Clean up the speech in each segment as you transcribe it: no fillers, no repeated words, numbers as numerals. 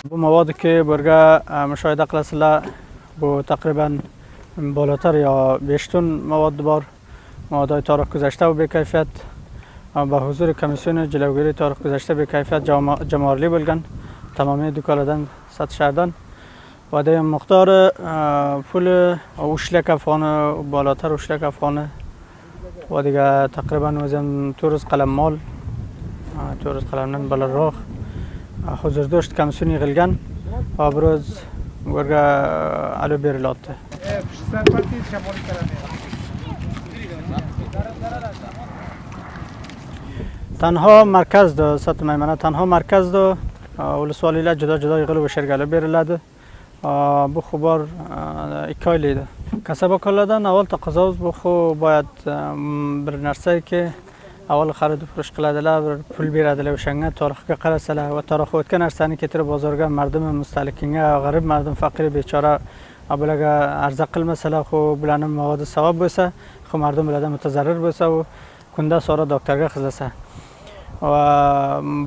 Bu موادی که برگه مشاهده قلسله bu تقریبا بالاتر یا بیشتون مواد بار مواد تاریخ گذشته و بیکیفیت با حضور کمیسیون جلوگیری تاریخ گذشته بیکیفیت جمعآوری بلگن تمامی دکانlardan satışlardan و در مقدار پول 3 لک افغان بالاتر 3 لک افغان و دیگه تقریبا وزن 4 قلم مال 4 قلمdan balandroq huzur داشت کمیسیون yig'ilgan va biroz ularga olib berilyapti. تنها مرکز دو سطح میمنه تنها مرکز دو ولسوالیlar juda juda yig'ilib o'sha yerga olib beriladi. Bu xubor 2 oylik. Kasaba-korlardan avval taqozomiz bu boyat bir narsaki avval xarid furush qiladilar, bir pul beradilar o'shanga tarixga qarasalar va tarix o'tgan narsani keltirib bozorga mardumi mustahlikinga g'arib mardim faqir bechora bularga arza qilmasalar, xu bularning mavodi savob bo'lsa, xu mardim bulardan mutazarrir bo'lsa, u kunda sora doktorga xizlasa. Va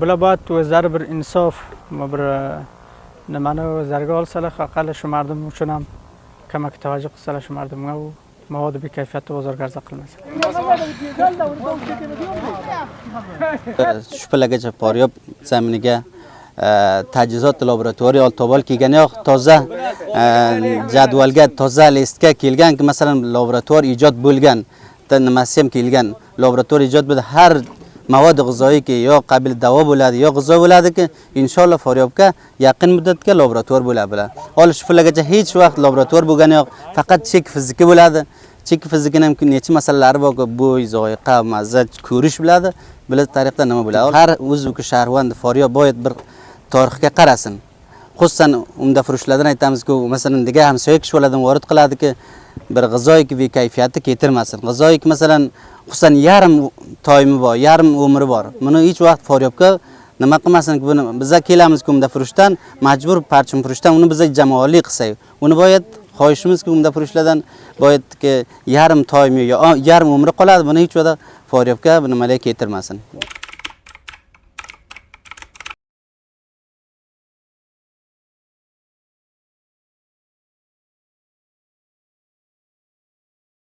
bular boyat o'zlari bir insof va bir nimani o'zlariga olsalar, aqalli shu mardim uchun ham kamak tavajjuh qilsalar shu mardimga u mavodi bekayfiyatni bozorga arza qilmasa. Shu pallagacha Poryob zaminiga tajhizot laboratoriya tobol kelgani yo'q, toza jadvalga, toza listga kelgan, masalan laboratoriya ijod bo'lgan, nimasi ham kelgan, laboratoriya ijod bo'ldi, har mavod g'izoiyki yo qabil davo bo'ladi, yo g'izo bo'ladiki, inshaalloh Faryobga yaqin muddatga laboratoriya bo'ladi bular. Hali shu pallagacha hech vaqt laboratoriya bo'lgani yo'q, faqat chek fiziki bo'ladi. Chek fizikini ham necha masalalari bor, bo'y, zoiqa, mazza, ko'rish biladi. Biladi tariqda nima bo'ladi. Har o'zbek shahrvand Faryob boyat bir tarixga qarasin. Xususan umda furushlardan aytamizku, masalan, degan hamsoya kishlardan vorid qiladiki, bir g'izoiki va kayfiyati ketirmasin. G'izoiki masalan, xususan yarim toyimi bor, yarim umri bor. Buni hech vaqt Faryobga nima qilmasin, buni biza kelamiz umda furushdan, majbur parchim furushdan uni biza jamoaviy qilsak. Uni boyat xohishimizki umda furushlardan boyatki yarim toyimi yo yarim umri qoladi, buni hech vaqt Faryobga nimalar ketirmasin.